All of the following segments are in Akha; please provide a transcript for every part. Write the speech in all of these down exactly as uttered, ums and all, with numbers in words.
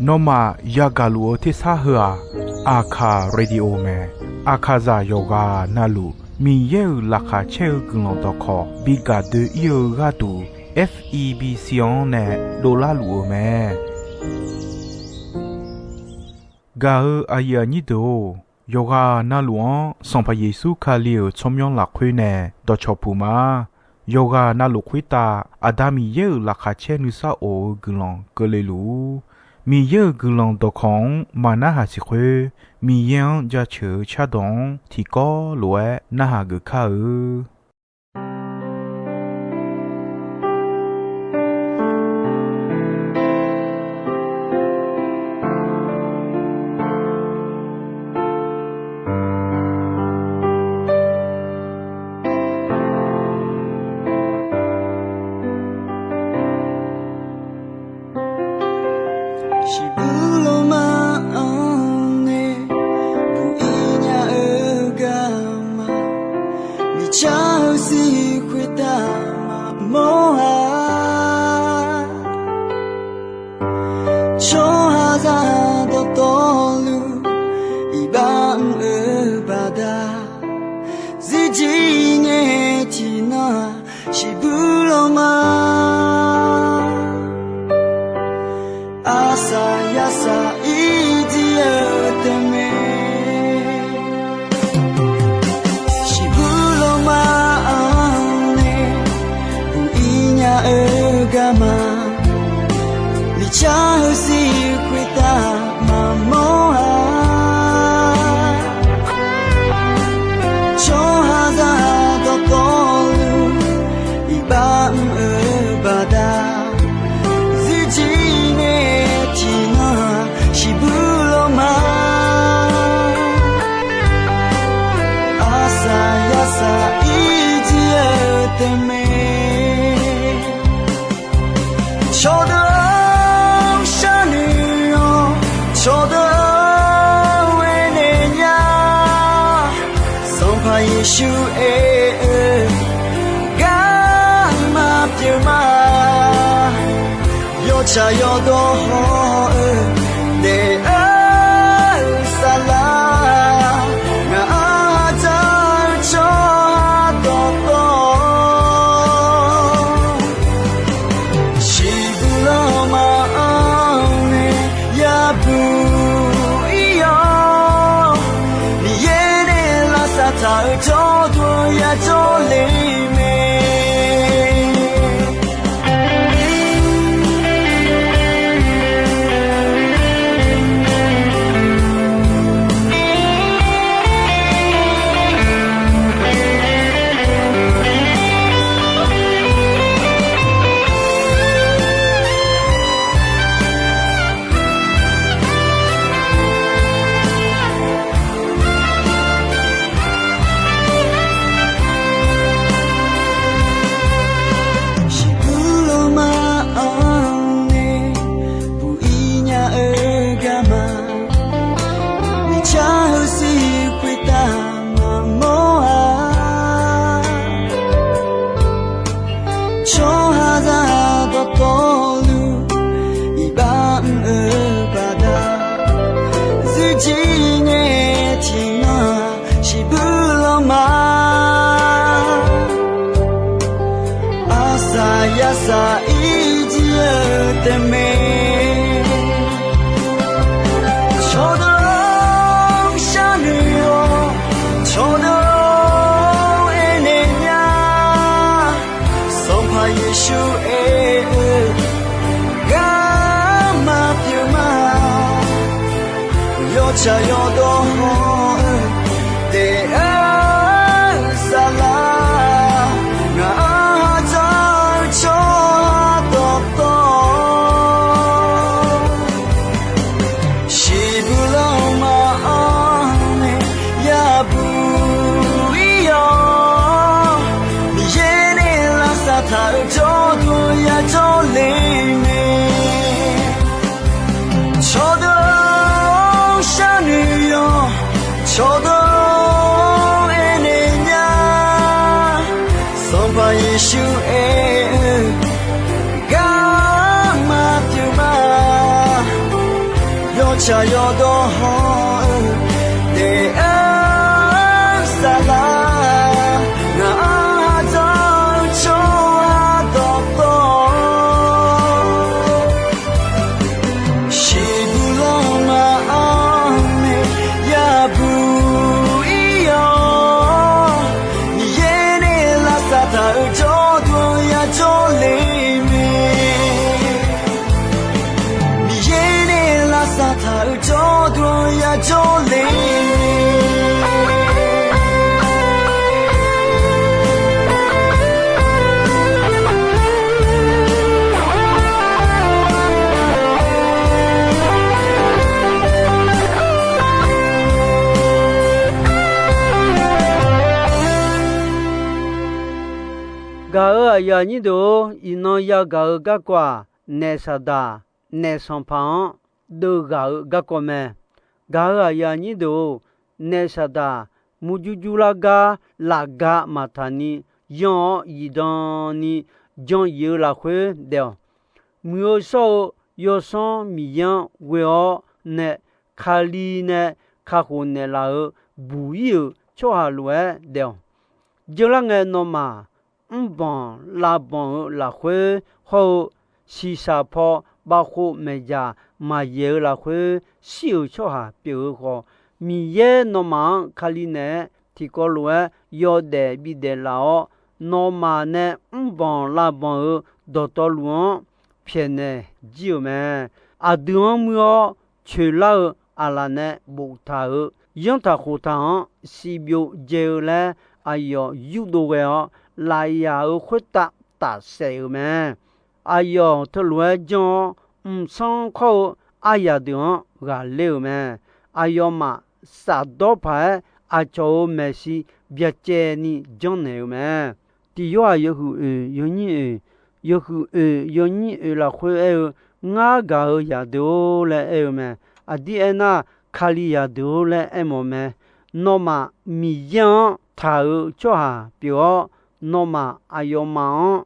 Nawmaf yagaq luf-eu tersar heu-aq, Aqkaq Radio mae. Aqkaqzaq yawqghaq navluf Miqyaer-euq laqkhaq caer-eu guiqlanq dawqkawq bi gaq doe-ir-eu gharduq, F E B C-anr nae dovlar luf-eu mae. Gaq-eu aqyuif aqnyir deuq-or, yawqghaq navluf-anr Sanqpaq Yeqsur Kali-euq tsawrmyanr lafkhoer nae dawqcawq puq ma. Yawqghaq navluf khoertav Aqda Miqyaer-euq laqkhaq caer nuisar of-eu guiqlanq keuvle luf-ur. Miqyaer-euq guiqlanq dawqkawq-anr maq narhaq siq khoer, Miqyaer-anr jaceuq-eu cardawq-anr tiqkawv lof-aer narhaq geuf kar-eu. Shiqbuq lawma-anr nae buq-ir nya-eu garma, miqcar-eu sir khoertav maqmawr-a. Tsawrhaqzaq dawqtawvluf iqbax mr-eu baqda, zirjir ngae tiqnan-aq, shiqbuq lawma arsaq yarsaq ir jir-eu tae mae. Shiqbuq lawma-anr nae buq-ir nya-eu garma, miqcar-eu sir khoertav maqmawr-a. Tsawrhaqzaq dawqtawvluf iqbax mr-eu baqda, zirjir ngae tiqnan-aq, shiqbuq lawma arsaq yarsaq ir jir-eu tae mae. Cawqdeuq-anr sharnoeq-awq, cawqdeuq-anr aernaeq nya, Sanqpaq Yeqsur aer-eu garma pyeuf ma. Yawtsaq yawdawr haw-eu daef-eu saflar, ngaq-anr dzaq-eu tsawrhaq dawqtawv, shiqbuq lawma-anr nae yabuq ir-awr, Miqyaer nae lavsav taq-eu jawrduq yajawr le mae. Shiqbuq lawma-anr nae buq-ir nya-eu garma, miqcar-eu sir khoertav maqmawr-a. Tsawrhaqzaq dawqtawvluf iqbax mr-eu baqda, zirjir ngae tiqnan-aq, shiqbuq lawma arsaq yarsaq ir jir-eu tae mae. Cawqdeuq-anr sharnoeq-awq, cawqdeuq-anr aernaeq nya, Sanqpaq Yeqsur aer-eu garma pyeuf ma. Yawtsaq yawdawr haw-eu daef-eu saflar, ngaq-anr dzaq-eu tsawrhaq dawqtawv, shiqbuq lawma-anr nae yabuq ir-awr, Miqyaer nae lavsav taq-eu jawrduq yajawr le mae. Cawqdeuq-anr sharnoeq-awq, Tsaq yawdawr hawr-eu daef-aer saflar, ngaq-anr ardawr-eu tsawrhaq dawqtawvluf, shiqbuq lanma-anr nae yabuq ir-awr, Miqyaer nae lavsav taq-euq jawrduq-anr yajawr le mae. Miqyaer nae lavsav taq-euq jawrduq-anr yajawr le mae. Gaq-euq aqyuif aqnyir deuq-or, iqnan yagaq-eu garkawv-aq, naef Saqdaq, naef sanqpaq-anr deuvghaq-eu garkawv mae. Gaq-euq aqyuif aqnyir deuq-or, naef Saqdaq murjur jurlar gar lafga maqtaq ni yanr-awr, zifdan ni jan-ir-eu lafkhoer daef-awq. Muiq-eu shawr-eu Yawsanr Miqyaer-anr ghoe-awr nae, Kali nae kakhof naeqlaf-euq buq-ir-euq tsawrhaq lof-aer daef-awq. Jeurlar ngae, nawmaf mrbanq lavbanq-eu lafkhoer hawr-eu, shiqshaq paw bavkhov maeqdzaq maqyaeq-eu lafkhoer shir-euq tsawrhaq pyeuf-eu khawf, Miqyaer nawmaf-anr Kali naeq-aer tiqkawv lof-aer yawdaef bidaef laf-awr, nawmaf nae mrbanq lavbanq-euq dawqtawvluf-anr pyaeqnaeq jir-euq mae. Aqdui-anr muir-awr coeqlar-eu aqlaf nae boftaq-euq yanrtaq khoftaq-anr siqbyov dzae-eu laer aqyawf yurdov ghae-awr, lafyaq-euq khoertav tafsaef-euq mae. Aqyawf teulof-aer janr-awr, mqsanr khawr-eu aryaq deuq-anr ghaqler-euq mae. Aqyawfmaf shafdawr paq-aer aqcawq-euq maeqshi byacaevni janrnaeq-euq mae. Tiq Yorhaq yawhuiq oeq yawnyir oeq, yawhuiq oeq yawnyir oeq lafkhoer aer-eu, Ngar gaq-euq zaqdeuq-or laer aer-eu mae. Aqdir aernar, Kalizaq deuq-or laer aermawf mae. Nawmaf Miqyaer-anr taq-euq tsawrhaq pyeuf-awr, nawmaf aqyawfmaf-anr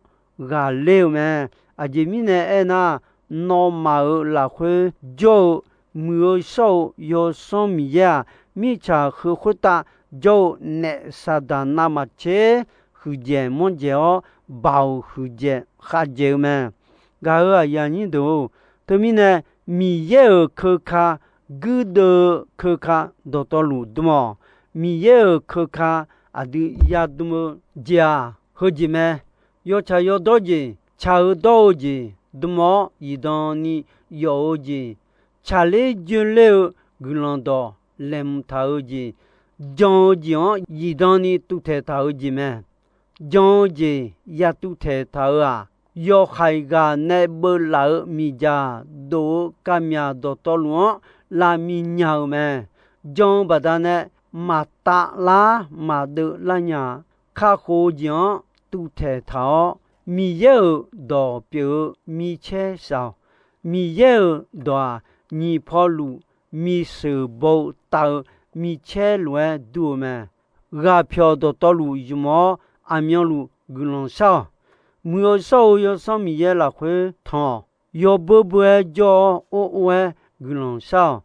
ghaqler-eu mae. Aqjeq mirnae aernar, nawmaf-euq lafkhoer jawr-eu Muiq-eu shawr-eu Yawsanr Miqyaer-aq, mirtsaq heu khoertav jawr-eu naef Saqdaq navmaqtser huiqdzaeq manrdzaeq-awr, baoq huiqdzaeq khavdzaeq-eu mae. Gaq-euq aqyuif aqnyir deuq-or, teumirnae Miqyaer-euq keuka, guirdeuv-eu keuka dawqtawvluf dm-awq. Miqyaer-euq keuka aqdui yadm-eu jeq-aq, heujeq mae. Yawtsaq yawdawr jeq, tsaq-eu dawr-eu jeq dm-awr zifdan ni yawf-eu jeq, tsaqler joerler-eu guiqlanq dawq laeqhmq taq-eu jeq, jan-eu jeq-anr zifdan ni tuvtaeq taq-eu jeq mae. Jan-eu jeq yatuvtaeq taq-eu-aq, yawqhaiq ghaq nae beuvlaf-eu miqdzaq dof-eu kavmyaq dawqtawvluf-anr lavmiq nya-eu mae. Jan-eu baqdanae maqtav lar maqdeuv lar nya-a. Kakhof-eu jeq-anr tuvtaeq taq-awr, Miqyaer-euq dawq pyeuf-eu micaer shaq-awq. Miqyaer-euq dawq-aq, nyiq pawluf miqsheuq baw-eu tav-eu micaer lof-aer dur-eu mae. Ghaqpyawq dawqtawvluf ymq-awr, aqmyanluf guiqlanq shar-awq. Muiq-eu shawr-eu Yawsanr Miqyaer lafkhoer tanq-awq. Yawbeur beur-aer jawr-awr, or or-aer guiqlanq shar-awq.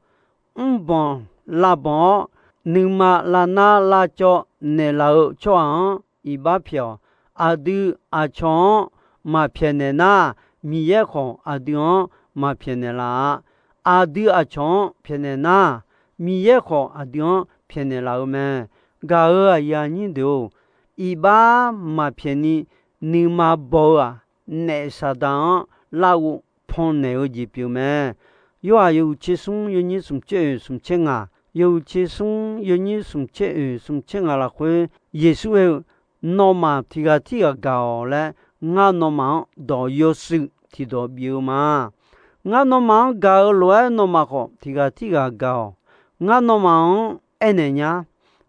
Mrbanq lavbanq-awr, nuima lavnar lavcawv naeqlaf-eu tsawrhaq-anr iqbax pyaeq-awq. Aqdui aqcawq-anr maqpyaeqnaeq nar, Miqyaer khawf aqdui-anr maqpyaeqnaeq laf-a. Aqdui aqcawq-anr pyaeqnaeq nar, Miqyaer khawf aqdui-anr pyaeqnaeq laf-eu mae. Gaq-euq aqyuif aqnyir deuq-or, iqbax maqpyaeq ni nuima baw-eu-aq, naef Saqdaq-anr larghov pannaeq-eu jeq pyeuf mae. Yorhaq yawhuiq tser smr yawnyir smq tser oeq smq tser ngaq, yawhuiq tser smr yawnyir smq tser oeq smq tser ngaq lafkhoer, Yeqsur aer-eu, Nawmaf tiq ghaq tirghaq gaq-awq laer, ngar nawmaf-anr dawq yawshuif tiqdawq bif-eu ma. Ngar nawmaf-anr gaq-eu lof-aer nawmaf khawf tiq ghaq tirghaq gaq-awq. Ngar nawmaf-anr aernaeq nya,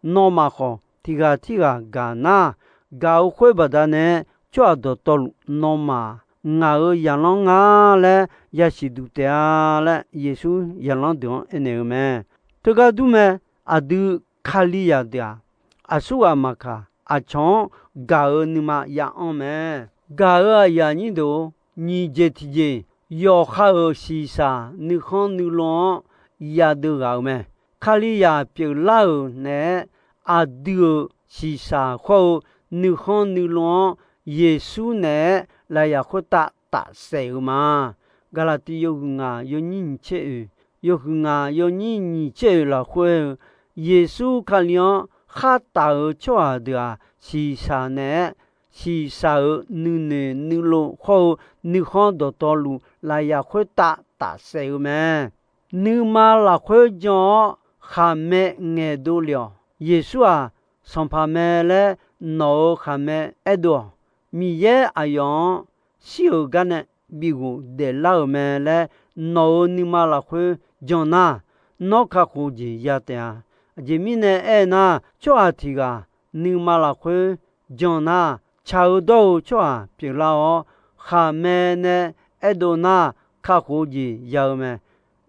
nawmaf khawf tiq ghaq tirghaq gaq nar, gaq-eu khoer baqdanae tsawrhaq dawqtawvluf nawmaf ngaq-euq zaqlanr nga laer yasiq duq taef-a laer, Yeqsur zaqlanr deuq-anr aernaeq-eu mae. Teugar dur mae. Aqdui Kalizaq deuq-aq, aqsurghaq maqkaq, aqcawq-anr gaq-eu nuima ya anr mae. Gaq-euq aqyuif aqnyir deuq-or, nyiq jeq tiqjeq, yawqha-euq shiqshaq nuikhanr nuilov-anr yadeuv ghaq-euq mae. Kalizaq pyeuflar-euq naeq-aer, aqdui-euq shiqshaq hawr-eu nuikhanr nuilov-anr Yeqsur naeq-aer lafyaq khoertav tafsaef-euq ma. Gaqlaqtiv yawhuiq ngaq yawnyir nyiq tser oeq, yawhuiq ngaq yawnyir nyiq tser oeq lafkhoer-eu, Yeqsur Kali-anr khartaf-euq tsawrhaq deuq-aq, shiqshaq naeq-aer, shiqshaq-euq nuinoeq nuilov hawr-eu nuikhanr dawqtawvluf lafyaq khoertav tafsaef-eu mae. Nuima lafkhoer jan-awr khaqmae ngaeqdov lef-awq. Yeqsur-aq, Sanqpaq mae laer nawq-euq khaqmae aerdov-awq. Miqyaer aqyawf-anr shir-euq gar nae bi ghofdaef lar-euq mae laer nawq-euq nuima lafkhoer jan nar, nawr kakhof jeq ya taef-a. Aqjeq mirnae aernar, tsawrhaq tiq ghaq nuima lafkhoer jan nar, tsaq-eu dawr-eu tsawrhaq pyeuflar-awr, khaqmae nae aerdov nar, kakhof-eu jeq ya-eu mae.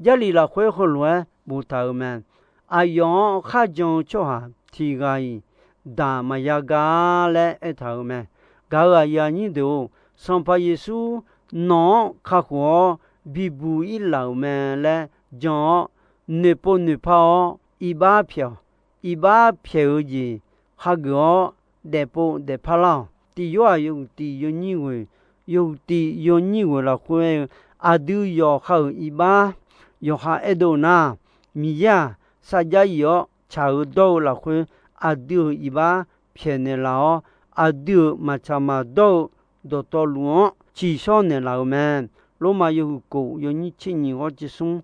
Jarlif lafkhoer heulof-aer boftaq-euq mae. Aqyawf-anr kharjan-eu tsawrhaq tiq ghaq-iq daq maqya gar laer aertaq-euq mae. Gaq-euq aqyuif aqnyir deuq-or, Sanqpaq Yeqsur nawq-anr kakhof-awr bibuq-ir laf-euq mae laer jan-awr, noeqpov noeqpar-awr iqbax pyaeq-awq. Iqbax pyaeq-eu jeq hageuf-awr daefpov daefpar lar-awq. Tiq Yorhaq yawhuiq tiq yawnyir ghoeq, yawhuiq tiq yawnyir ghoeq lafkhoer-eu, aqdui yawqha-euq iqbax yawqha aerdov nar, Miqyaer-aq, sarjax yif-awr tsaq-eu dawr-eu lafkhoer aqdui-euq iqbax pyaeqnaeq laf-awr, aqdui-euq maqtsaq maqdawr-eu dawqtawvluf-anr tsiqshawr naeqlaf-euq mae. Lormav yawhuiq kof yawnyir tser nyiq ghawr tser smr,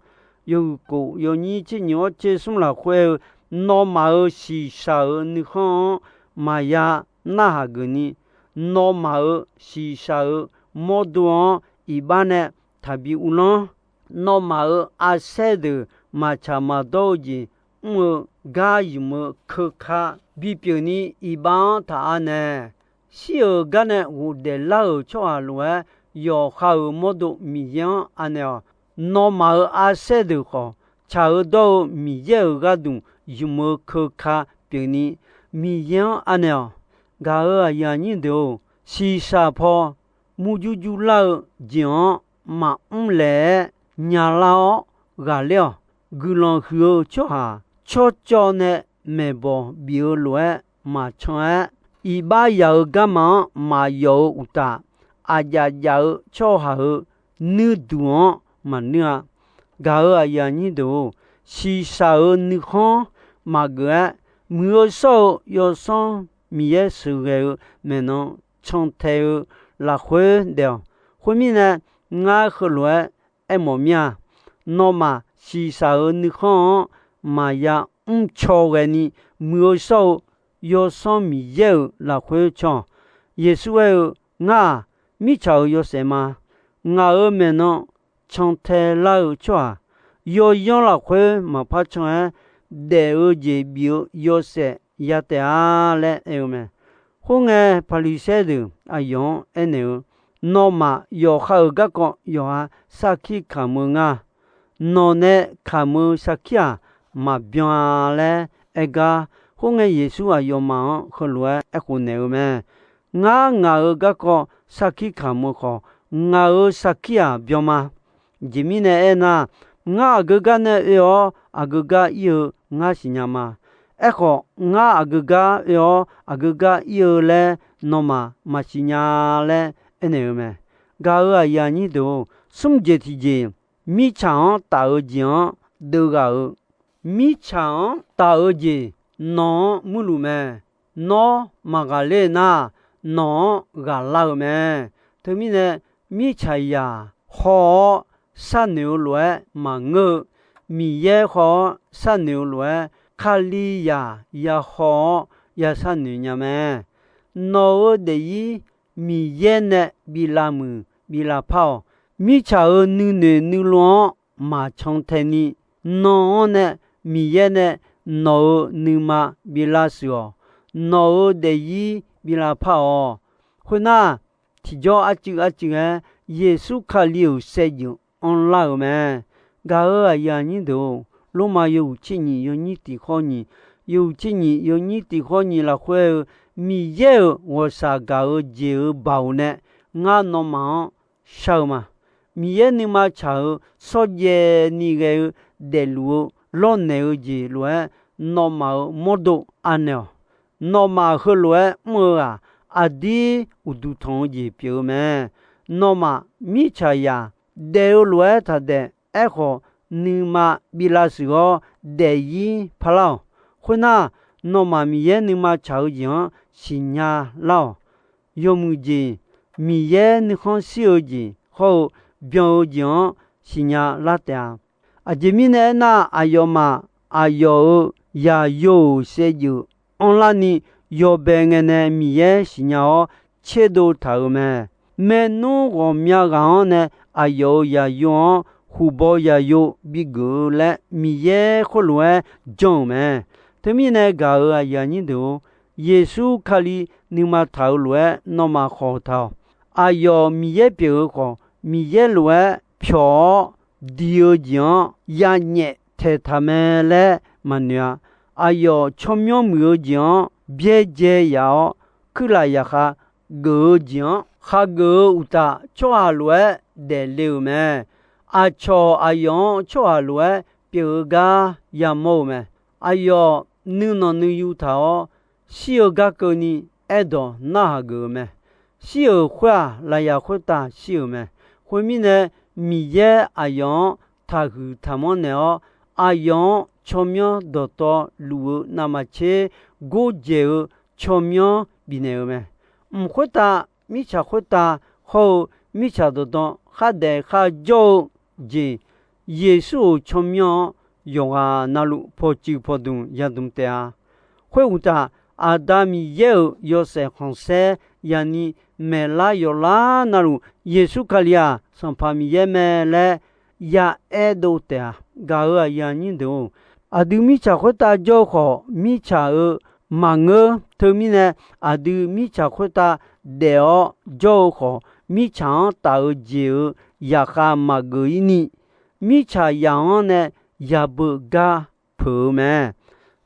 yawhuiq kof yawnyir tser nyiq ghawr tser smr lafkhoer-eu, nawmaf-euq shiqshaq-euq nuikhanr-anr maqya narhaq geufni, nawmaf-euq shiqshaq-euq mawrdo-anr iqbax nae taqbi uvlanr. Nawmaf-euq arsaer deuq maqtsaq maqdawr-eu jeq mr-eu gar ymq-eu keuka bipyeuf ni iqbax-anr taq anaeq. Shir-euq gar nae ghofdaef lar-euq tsawrhaq lof-aer, yawqha-euq mawrdo Miqyaer-anr anaeq-awq. Nawmaf-euq arsaer deuq khawf, tsaq-eu dawr-eu Miqyaer-euq gharduq ymq-eu keuka pyeufni, Miqyaer-anr anaeq-awq. Gaq-euq aqyuif aqnyir deuq-or, shiqshaq paw murjur jur lar-eu jeq-anr maqmr laeq-aer nyalar-awr ghaqler-awq. Guiqlanq huiq-eu tsawrhaq tsawrcawv nae maeqbawq bif-eu lof-aer maqcan-aer, iqbax yaq-eu garma-anr maqyawf-eu uqtaf, aqjaf jaf-eu tsawrhaq-euq nuirduq-anr maqnuir-a. Gaq-euq aqyuif aqnyir deuq-or, shiqshaq-euq nuikhanr maqgeuf-aer, muiq-eu shawr-eu Yawsanr Miqyaer sheuqghae-eu maeqnan cantae-eu lafkhoer daef-awq. Khoermirnae, ngar heulof-aer aermawf mir-a. Nawmaf shiqshaq-euq nuikhanr-anr maqya mrcaw ghaeni, muiq-eu shawr-eu Yawsanr Miqyaer-euq lafkhoer can-awq. Yeqsur aer-eu, Ngar-aq, mirtsaq-euq yawshaef ma. Ngaq-euq maeqnan cantae lar-eu tsawrhaq, yawyanr lafkhoer maqpar can-aer, daef-eu jeq bif-eu yawshaef ya taef-a laer aer-eu mae. Khoerngae, Paqliqsaer deuq aqyawf-anr aernaeq-eu, Nawmaf yawqha-euq garkawv yawqha sarkir kamq-eu ngar. Nawq nae kamq-eu sarkir-aq, maqbyan-a laer aer gar. Khoerngae, Yeqsur aqyawfmaf-anr heulof-aer aerkhof naeq-eu mae. Ngar ngaq-euq garkawv sarkir kamq-eu khawf, ngaq-euq sarkir-aq byan ma. Aqjeq mirnae aernar, ngar aqgeu gar nae oe-awr aqgeu gar ir-eu ngar siqnya ma. Aerkhawf, ngar aqgeu gar oe-awr aqgeu gar ir-eu laer nawmaf maqsiq nya laer aernaeq-eu mae. Gaq-euq aqyuif aqnyir deuq-or, smr jeq tiqjeq, mirtsaq-anr taf-eu jeq-anr deuvghaq-eu, mirtsaq-anr taf-eu jeq nawq-anr muirluf mae. Nawr maqghaqler nar, nawq-anr ghaqlar-eu mae. Teumirnae, mirtsaqzaq haw-awr sharnoeq-eu lof-aer maqngeur-eu, Miqyaer haw-awr sharnoeq-eu lof-aer, Kalizaq ya haw-awr ya sharnoeq nya mae. Nawq-euq daefzir Miqyaer nae bi lavmuiq bi lavpar-awq. Mirtsaq-euq nuinoeq nuilov-anr maqcan tae ni, nan-anr nae Miqyaer nae nawq-euq nuima bi lavshuif-awq. Nawq-euq daefzir bi lavpar-awq. Khoernar, tiqjawr arcuiv arcuiv-aer Yeqsur Kali-euq saevdzeuf anrlar-euq mae. Gaq-euq aqyuif aqnyir deuq-or, Lormav yawhuiq tser nyiq yawnyir tiq khawr nyiq, yawhuiq tser nyiq yawnyir tiq khawr nyiq lafkhoer-eu, Miqyaer-euq ghawqshaq gaq-eu jeq-euq baoq nae ngar nawmaf-anr shar-eu ma. Miqyaer nuima tsaq-euq shawrjaev ni ghae-eu daefluf-eu lawrnaeq-eu jeq lof-aer, nawmaf-euq mawrdo anaeq-awq. Nawmaf heulof-aer mr-eu ghaq, aqdir uqduq tanq-eu jeq pyeuf-eu mae. Nawmaf mirtsaqzaq daef-eu lof-aer taqdaef, aerkhawf, nuima bi lavshuif-awr daefzir parlar-awq. Khoernar, nawmaf Miqyaer nuima tsaq-eu jeq-anr siqnya lar-awq. Yawmuiq jeq, Miqyaer nuikhanr shir-eu jeq hawr-eu byan-eu jeq-anr siqnya lar taef-a. Aqjeq mirnae aernar, aqyawfmaf aqyawf-euq yaqyo-euq saevdzeuf anrlarni yawbae ngae nae Miqyaer siqnya-awr tserdov taq-euq mae. Maernmr ghawqmya ghaq-anr nae aqyawf-euq yaqyo-anr huqbaw yaqyo bigeuf-eu laer Miqyaer khoerlof-aer jan-euq mae. Teumirnae gaq-euq aqyuif aqnyir deuq-or, Yeqsur Kali nuima taq-euq lof-aer nawmaf khawq taq-awq. Aqyawf Miqyaer pyeuf-eu khawf, Miqyaer lof-aer pyawq-awr diq-eu jeq-anr yanyaef taeqtaq mae laer maqnoeq-a. Aqyawf tsawrmyanr muiq-eu jeq-anr byaerdzae yaf-awr, kuirlaf yaqkhav geuf-eu jeq-anr khageuf-eu uqtaf, tsawrhaq lof-aer daefle-euq mae. Aqcawq aqyawf-anr tsawrhaq lof-aer pyeuf-eu gar yamawr-eu mae. Aqyawf nuinanq nuiyu taq-awr, shir-eu gar keuvni aerdawq narhaq geuf-eu mae. Shir-euq khoer-aq, lafyaq khoertav shir-euq mae. Khoermirnae, Miqyaer aqyawf-anr taqhuiq taqmanr naeq-awr, aqyawf-anr tsawrmyanr dawqtawvluf-eu navmaqtser gordzaeq-eu tsawrmyanr bifnaeq-eu mae. Mq khoertav, mirtsaq khoertav hawr-eu mirtsaq dawqdan khardaef kharjawr-eu jeq, Yeqsur-euq tsawrmyanr-anr yawqghaq navluf pawqtsuif pawqdmq yadmq taef-a. Khoeruqtaf, Aqda Miqyaer-euq yawshaef khanqsaer yaqni maeqlar yawqlar navluf, Yeqsur Kali-aq, Sanqpaq Miqyaer mae laer yaaer dov taef-a. Gaq-euq aqyuif aqnyir deuq-or, aqdui mirtsaq khoertav jawr-eu khawf, mirtsaq-euq maqngeur. Teumirnae, aqdui mirtsaq khoertav daef-awr jawr-eu khawf, mirtsaq-anr taf-eu jeq-euq yaqkhav maqgeuf-ir ni, mirtsaq yaq-anr nae yabeu gar peuq-eu mae.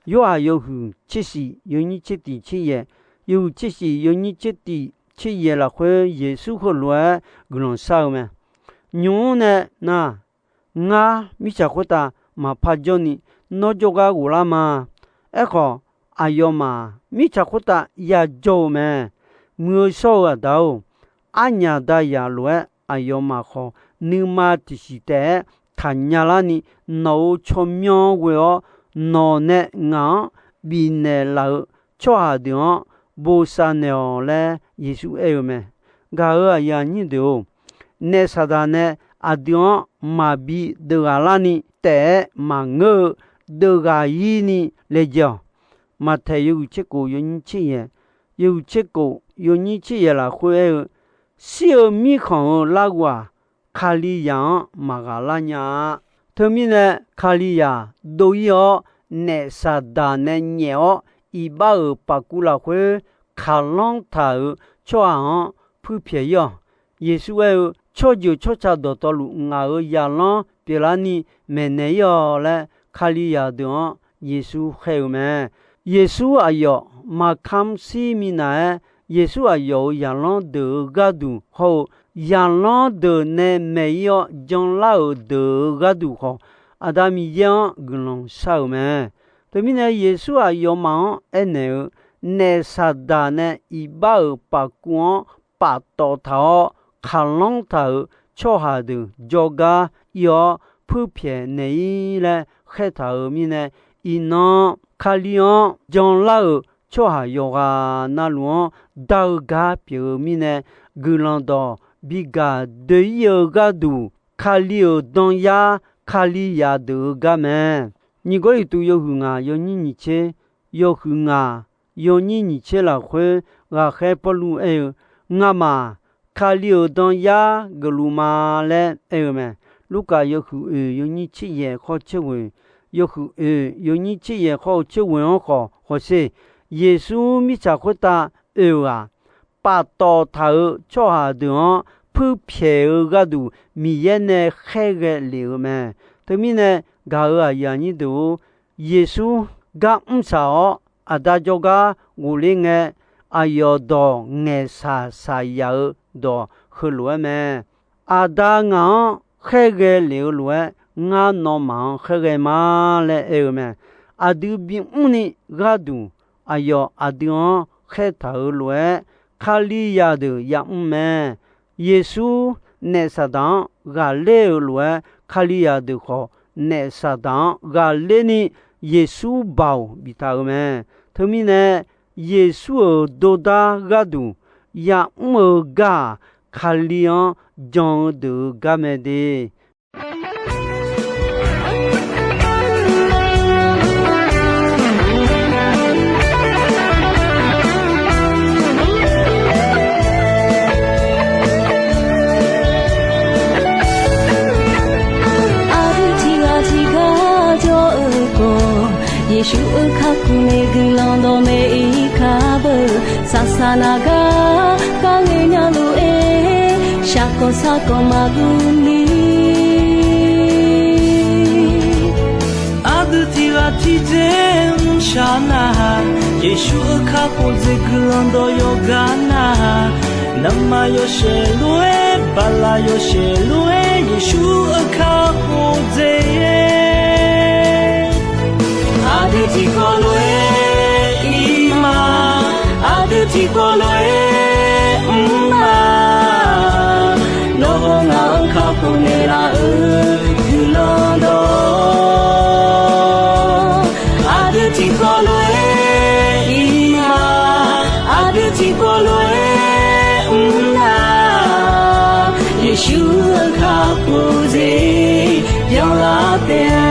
Yorhaq yawhuiq tsershif yawnyir tsertiq tseryaeq, yawhuiq tsershif yawnyir tsertiq tseryaeq lafkhoer Yeqsur heulof-aer guiqlanq shar-eu mae. Nymq-mr nae nar, ngar mirtsaq khoertav maqpar jawrni nawr jawrgar ghoflar ma. Aerkhawf, aqyawfmaf mirtsaq khoertav yajawr-eu mae. Muiq-eu shawr-eu Aqda-or, arnyaf dayaq lof-aer aqyawfmaf khawf nuima tiqsiq taef-aer taqnya larni, nawq-euq tsawrmyanr ghoe-awr, nawq nae ngaq-anr bifnaeq laf-eu tsawrhaq deuq-anr bosav naeq-awq laer Yeqsur aer-eu mae. Gaq-euq aqyuif aqnyir deuq-or, naef Saqdaq nae aqdui-anr maqbi deuv ghaq larni taef-aer maqngeur-eu, deuv ghaq-ir ni laejae-awq. Maqtaeq yawhuiq tserkof yawnyir tseryaeq, yawhuiq tserkof yawnyir tseryaeq lafkhoer aer-eu, shir-eu mirkhanq-euq larghov-aq, Kalizaq-anr maqghaq lar nya-a. Teumirnae, Kalizaq dov-ir-awr, naef Saqdaq nae nyaef-awr iqbax-euq pafkuv lafkhoer kaqlanr taq-euq tsawrhaq-anr puirpyaeq-ir-awq. Yeqsur aer-eu, tsawrjeuq tsawrca dawqtawvluf ngaq-euq zaqlanr pyeuflarni maeqnaeq-ir-awq laer, Kalizaq deuq-anr Yeqsur khaer-eu mae. Yeqsur aqyawf maqkamr shir minav-aer, Yeqsur aqyawf-euq zaqlanr deuq-eu gharduq hawr-eu, zaqlanr deuq nae maeq-ir-awr janlar-euq deuq-eu gharduq khawf, Aqda Miqyaer-anr guiqlanq shar-euq mae. Teumirnae, Yeqsur aqyawfmaf-anr aernaeq-eu, naef Saqdaq nae iqbax-euq pafkuv-anr paftawf taq-awr, kaqlanr taq-euq tsawrhaq deuq jawrgar ir-awr puirpyaeq naeq-ir laer khaertaq-euq mirnae, iqnan Kali-anr janlar-euq tsawrhaq yawqghaq navluf-anr dar-eu gar pyeuf-eu mirnae, guiqlanq dawq bi gaq doe-ir-eu gharduq, Kali-euq danyar Kalizaq deuq-eu gar mae. Nyiq Gawrliqtu yawhuiq ngaq yawnyir nyiq tser, yawhuiq ngaq yawnyir nyiq tser lafkhoer ghaqkhaer Pawrluv aer-eu, Ngamaf Kali-euq danyar geufluf ma laer aer-eu mae. Lurkaf yawhuiq oeq yawnyir tser yaeq khawr tser ghoeq, yawhuiq oeq yawnyir tser yaeq khawr-eu tser ghoeq-anr khawf hawsher. Yeqsur mirtsaq khoertav oe-euq-aq, paftawf taq-euq tsawrhaq deuq-anr puirpyaeq-eu gharduq Miqyaer nae khaerghae lef-eu mae. Teumirnae, gaq-euq aqyuif aqnyir deuq-or, Yeqsur gar mrsaq-awr, Aqda jawrgar ghofler ngae, aqyawf dawq ngaeqshaq shaqyaf-eu dawq heulof-aer mae. Aqda ngaq-anr khaerghae lef-eu lof-aer, ngar nawmaf-anr khaerghae ma laer aer-eu mae. Aqdui bimr ni gharduq, aqyawf aqdui-anr khaertaq-euq lof-aer, Kalizaq deuq yamr mae. Yeqsur naef Saqdaq-anr ghaqler-euq lof-aer, Kalizaq deuq khawf naef Saqdaq-anr ghaqler ni Yeqsur baoq biftaq-euq mae. Teumirnae, Yeqsur-euq dordar gharduq yamr-eu gar-aq, Kali-anr jan-eu deuq-eu gar mae de. Aqdui tiqghaq tiqgar jawr-eu khawf, Yeqsur-euq kakhof nae guiqlanq dawqmaeq-ir kar beu. Saqsaq naq gar kharngae nya lof-aer, shaqkawq sarkawq maqguv ni. Aqdui tiqghaq tiqdzer mrshaq nar-aq, Yeqsur-euq kakhof dzaeq guiqlanq dawq yawqgar nar-aq, navmaqyawshaef lof-aer, baqlaq yawshaef lof-aer, Yeqsur-euq kakhof dzaeq-aer. Aqdui tiqkawv lof-aer ir ma, aqdui tiqkawv lof-aer mr ma. Nawr hawr ngaq-anr kakhof naeqlaf-euq guiqlanq dawq, aqdui tiqkawv lof-aer ir ma, aqdui tiqkawv lof-aer mr na. Yeqsur-euq kakhof dzaeq byanlar taef-a.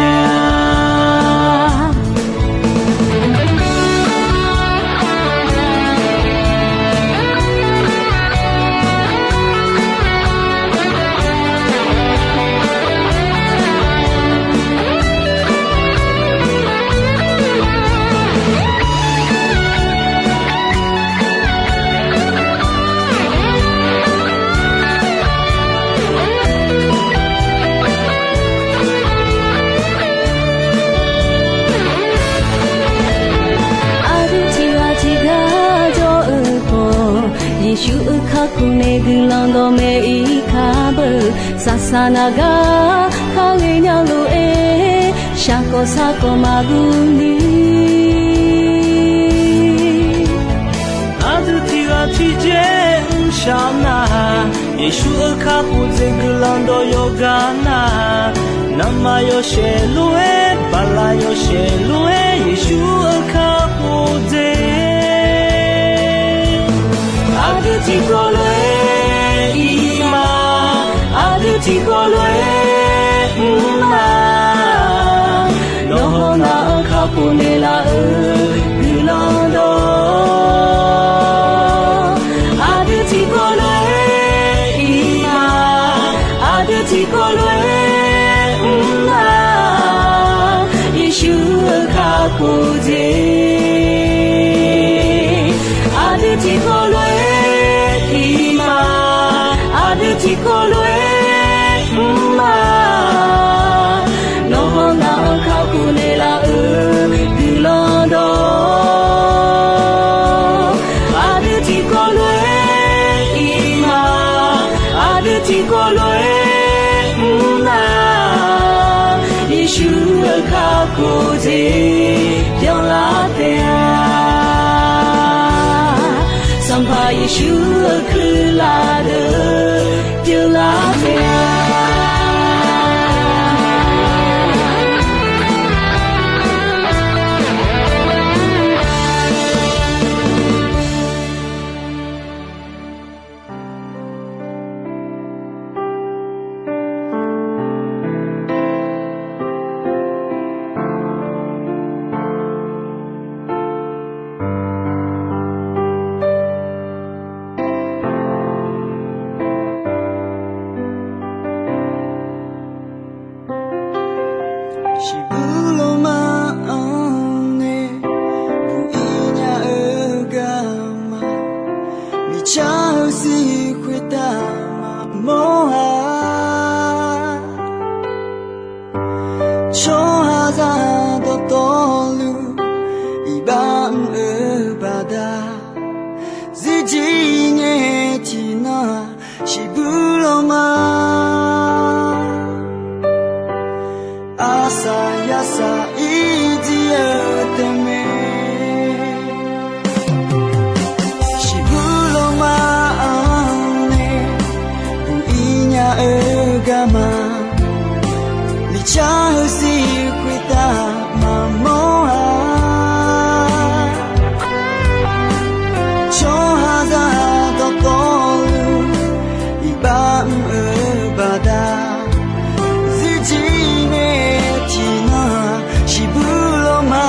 Aqdui tiqghaq tiqgar jawr-eu khawf, Yeqsur-euq kakhof nae guiqlanq dawqmaeq-ir kar beu. Saqsaq naq gar kharle nya lof-aer, shaqkawq sarkawq maqguv ni. Aqdui tiqghaq tiqdzer mrshaq nar-aq, Yeqsur-euq kakhof dzaeq guiqlanq dawq yawqgar nar-aq, navmaqyawshaef lof-aer, baqlaq yawshaef lof-aer, Yeqsur-euq kakhof dzaeq. Aqdui tiqkawv lof-aer ir ma, aqdui tiqkawv lof-aer mr ma. Nawr hawr ngaq-anr kakhof naeqlaf-euq guiqlanq dawq, aqdui tiqkawv lof-aer ir ma, aqdui tiqkawv lof-aer mr ma. Yeqsur-euq kakhof dzaeq, aqdui tiqkawv lof-aer ir ma, aqdui tiqkawv lof-aer mr ma. Nawr hawr ngaq-anr kakhof naeqlaf-euq guiqlanq dawq, aqdui tiqkawv lof-aer ir ma, aqdui tiqkawv lof-aer mr ma. Yeqsur-euq kakhof dzaeq byanlar taef-a. Sanqpaq Yeqsur-euq kuirlaf deuq pyeuflar taef-a. Shiqbuir lawrma-anr nae buq-ir nya-eu garma, miqcar-eu zir khoertav maqmawr-a. Tsawrhaqzaq dawqtawvluf iqbax mr-eu baqda, zirjir ngae tiqnan-aq, shiqbuir lawrma Jar-eu sir khoertav maqmawr-a. Tsawrhaqzaq dawqtawvluf iqbax mr-eu baqda, zirjir nae tiqnan shiqbuir lawr ma.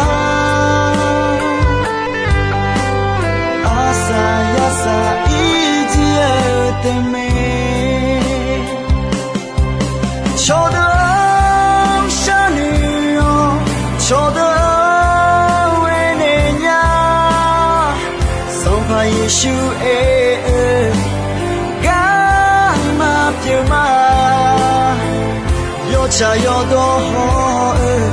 Arsaq yarsaq irjir-eu taef mae. Cawqdeuq-anr sharnoeq-awq, cawqdeuq-anr aernaeq nya. Sanqpaq Yeqsur aer-eu garma pyeuf ma. Yawtsaq yawdawr haw-eu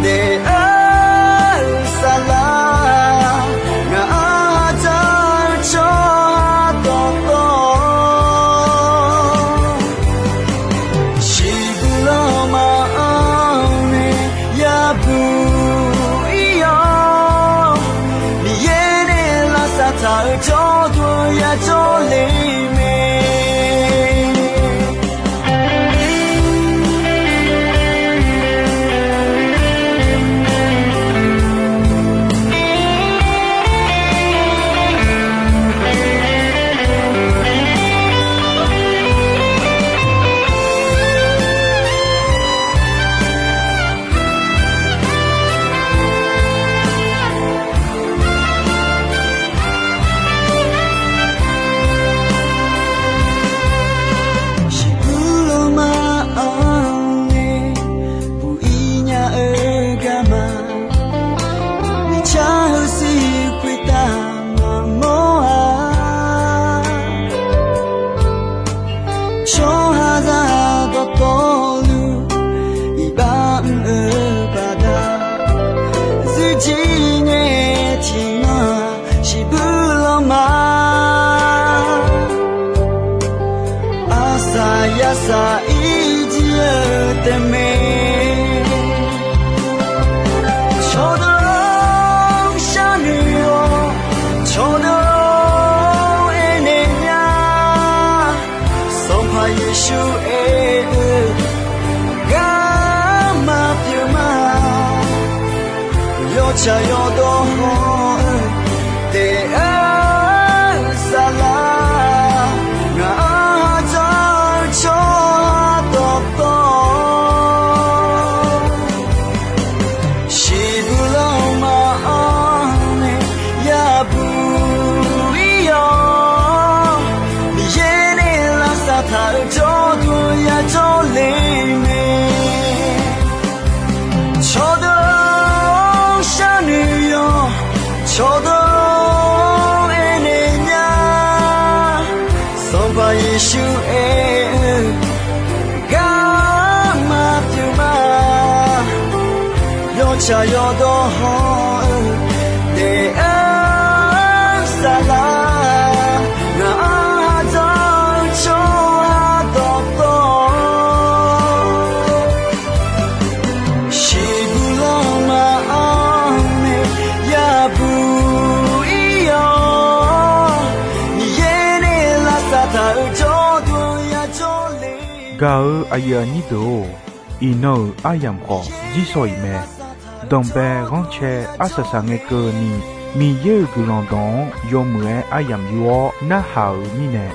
daef-eu saflar, ngaq-anr dzaq-eu tsawrhaq dawqtawv, shiqbuir lanma-anr nae yabuq ir-awr, Miqyaer nae lavsav taq-eu jawrduq yajawr le mae. Shiqbuir lanma-anr nae buq ir nya-eu garma, mirtsaq-eu sir khoertav maqmawr-a. Tsawrhaqzaq dawqtawvluf iqbax mr-eu baqda, zirjir nae tiqnan shiqbuir lanma. Arsaq yarsaq irjir-eu taef mae. Cawqdeuq-anr sharnoeq-awq, cawqdeuq-anr aernaeq nya. Sanqpaq Yeqsur aer-eu garma pyeuf ma. Yawtsaq yawdawr haw-eu daef-eu saflar, ngaq-anr dzaq-eu tsawrhaq dawqtawv, shiqbuir lanma-anr nae yabuq ir-awr, Miqyaer nae lavsav taq-eu jawrduq yajawr le mae. Cawqdeuq-anr sharnoeq-awq, cawqdeuq-anr aernaeq nya. Sanqpaq Yeqsur aer-eu garma pyeuf ma. Yawtsaq yawdawr haw-eu daef-eu saflar, ngaq-anr dzaq-eu tsawrhaq dawqtawv, shiqbuir lanma-anr nae yabuq ir-awr, Miqyaer nae lavsav taq-eu jawrduq yajawr le. Gaq-eu aqyuif aqnyir deuq-or, iqnan-euq aryamq khawf jirshaw-iq mae. Danqbae ghanrcae arsaq saq ngae keuvni, Miqyaer-euq guiqlanq dawq-anr yawmuiq-aer aryamq yur-awr narhaq-euq mirnae,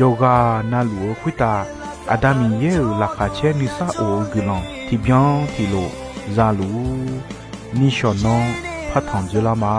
yawqghaq navluf-eu khoertav Aqda Miqyaer-euq laqkhaq caer nuisar of-eu guiqlanq tiqbyan tiqlof za luf-ur. Nishawq nanr partanq dzoerlar ma.